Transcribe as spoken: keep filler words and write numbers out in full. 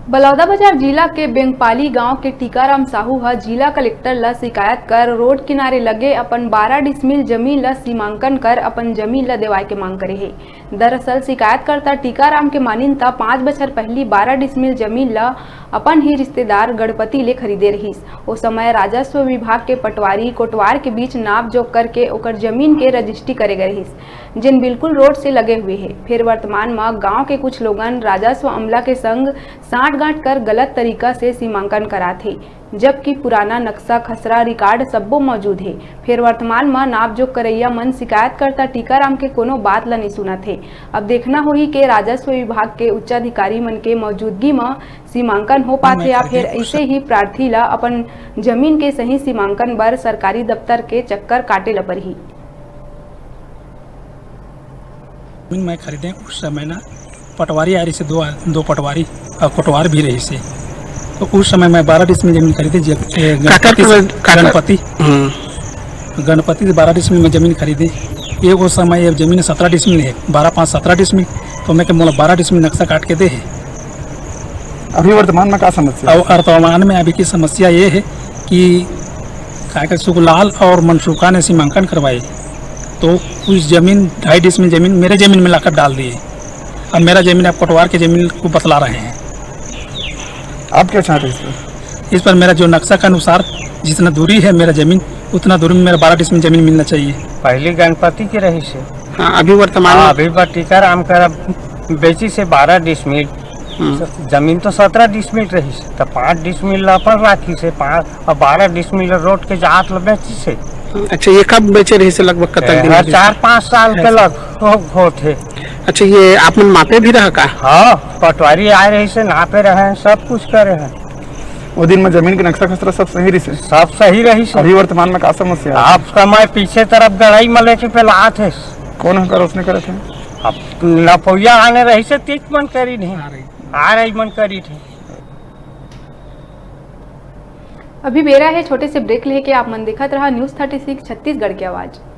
बलौदाबाजार जिला के बेंगपाली गांव के टीकाराम साहू ह जिला कलेक्टर ल शिकायत कर रोड किनारे लगे अपन बारह डिसमिल जमीन ल सीमांकन कर अपन जमीन ल देवाय के मांग करे हे। दरअसल शिकायतकर्ता टीकाराम के मानिन त पाँच बछर पहिली बारह डिसमिल जमीन ल अपन ही रिश्तेदार गणपति ले खरीदे रहिस। ओ समय राजस्व विभाग के पटवारी कोटवार के बीच नाप जोख करके ओकर जमीन के रजिस्ट्री करे गए रहिस, जेन बिल्कुल रोड से लगे हुए हे। फेर वर्तमान म गांव के कुछ लोगन राजस्व अमला के संग सांठगांठ कर गलत तरीका से सीमांकन करात हे, जबकि पुराना नक्शा खसरा रिकॉर्ड सब्बो मौजूद हे। फेर वर्तमान म नाप जोख करइया मन शिकायतकर्ता टीकाराम के कोनो बात ल नइ सुनत हे। अब देखना होही के राजस्व विभाग के उच्चाधिकारी मन के मौजूदगी म सीमांकन हो पाथे या फेर अइसे ही प्रार्थी ल अपन जमीन के सही सीमांकन बर सरकारी दफ्तर के चक्कर काटे ल परही। जमीन मैं खरीदे उस समय ना पटवारी आ रही से दो, दो पटवारी और कोटवार भी रही से। तो उस समय मैं बारह डिसमिल जमीन खरीदे, जे-, ए, गणपति से, काकर? गणपति, हम्म। गणपति से बारह डिसमिल में जमीन खरीदे। ये वो समय ये जमीन सत्रह डिसमिल है, बारह पाँच सत्रह डिसमिल। तो मैं के मोला बारह डिसमिल नक्शा काट के दे है। अभी वर्तमान में का समस्या है? और वर्तमान में अभी की समस्या ये है कि काय का सुखलाल और मनसुखा ने सीमांकन करवाए, तो उस जमीन ढाई डिसमिल जमीन मेरे जमीन में लाकर डाल दिए। अब मेरा जमीन आप कोटवार के जमीन को बतला रहे हैं। आप क्या चाहते हैं इस पर? इस पर मेरा जो नक्शा के अनुसार जितना दूरी है मेरा जमीन, उतना दूरी में मेरा बारह डिसमिल जमीन मिलना चाहिए। पहली गणपति के रही से। हाँ, अभी वर्तमान हाँ, में अभी बा टीकाराम कर बेची से बारह डिसमिल। हम्म, जमीन तो सत्रह डिसमिल रही से, तो पाँच डिसमिल ला अपन राखी से, पाँच और बारह डिसमिल रोड के जात ला बेची से। अच्छा, ये कब बेचे रही से, लगभग कतक दिन हाँ, हो गए? चार पाँच साल के लग हो- होत है। अच्छा, ये आप मन मापे भी रहा का? हाँ, पटवारी आए रही से, नापे रहे हैं, सब कुछ करे हैं। वो दिन में जमीन के नक्शा खसरा सब सही रही से। सब सही रही से। अभी वर्तमान में का समस्या है? आप समय पीछे तरफ गड़ाई में लेके पे लात है। कौन हकर उसने करे थे? अब नपौया आने रही से तीच मन करी नहीं, आ रही मन करी थे। अभी बेरा है छोटे से ब्रेक लेके। आप मन देखत रहा न्यूज थर्टी सिक्स छत्तीसगढ़ की आवाज़।